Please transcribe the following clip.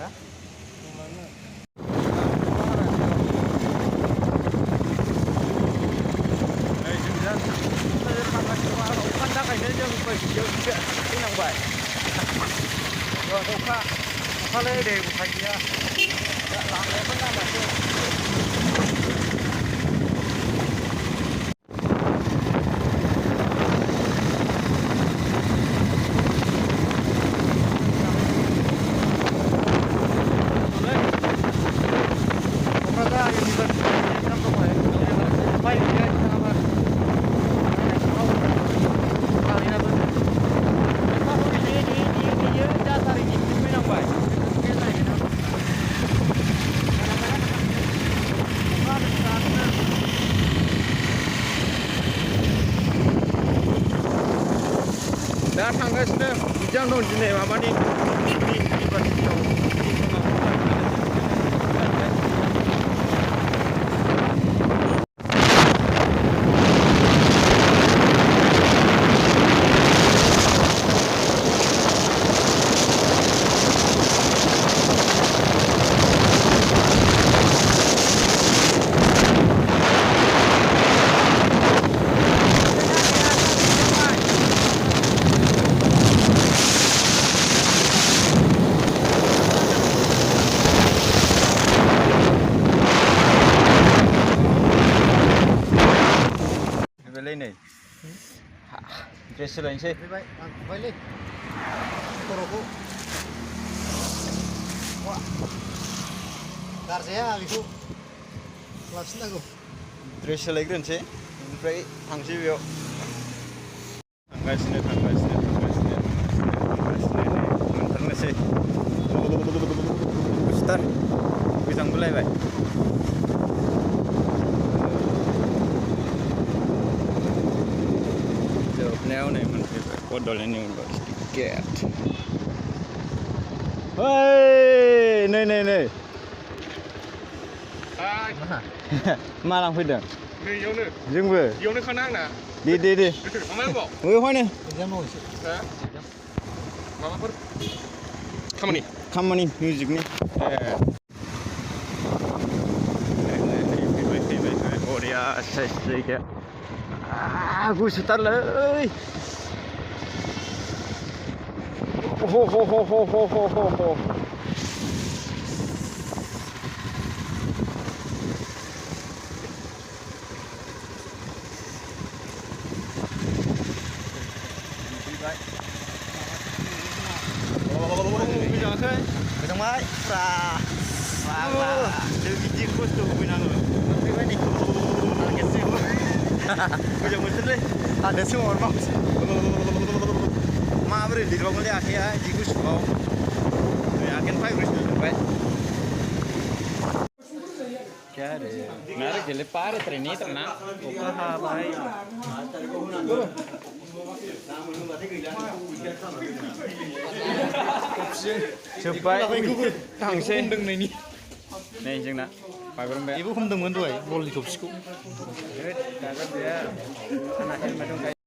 Kan थाखायनो जों फैनांबाय अखालाय ओरै उफाय गैया लामायाबो लामासो दा थांगासिनो बिजां दं दिनै माबानि इउनिभारसिटियाव नै ड्रेस सोलायनोसै फैबाय खर'खौ गारजाया बेखौ लाखिनांगौ ड्रेस सोलायग्रोनोसै ओमफ्राय थांसै बेयाव थांगासिनो मोनथारनोसै गुसुथार गोजांबोलायबाय जोबनायाव नै मोनफैबाय बड'लेण्ड इउनिभारसिटि गेट नै मा लांफैदों नैयावनो जोंबो बेयावनो खाना आंना दे माबायाव बेवहायनो एग्जाम मावनोसै माबाफोर खामानि मिउजिकनि फैबाय बरिया साइज जायगाया गुसुथारलै गोजांबाय फुरा बिदि खस्थ' होफैनाङो मोनफैबाय नै मोजां मोनथारलै हादासो मावनोसै माबोरै लिरबावगोनलै आखाइया बिदि गुसुआव आखाइनो फाइब्रेसन मोनबाय Nada que le pare trenita na अखा हाबाय जोब्बाय थांसै नै जोंना बागुरुम्बाया बेबो हमदोंमोन दहाय बलनि थफसिखौ दागोन गैया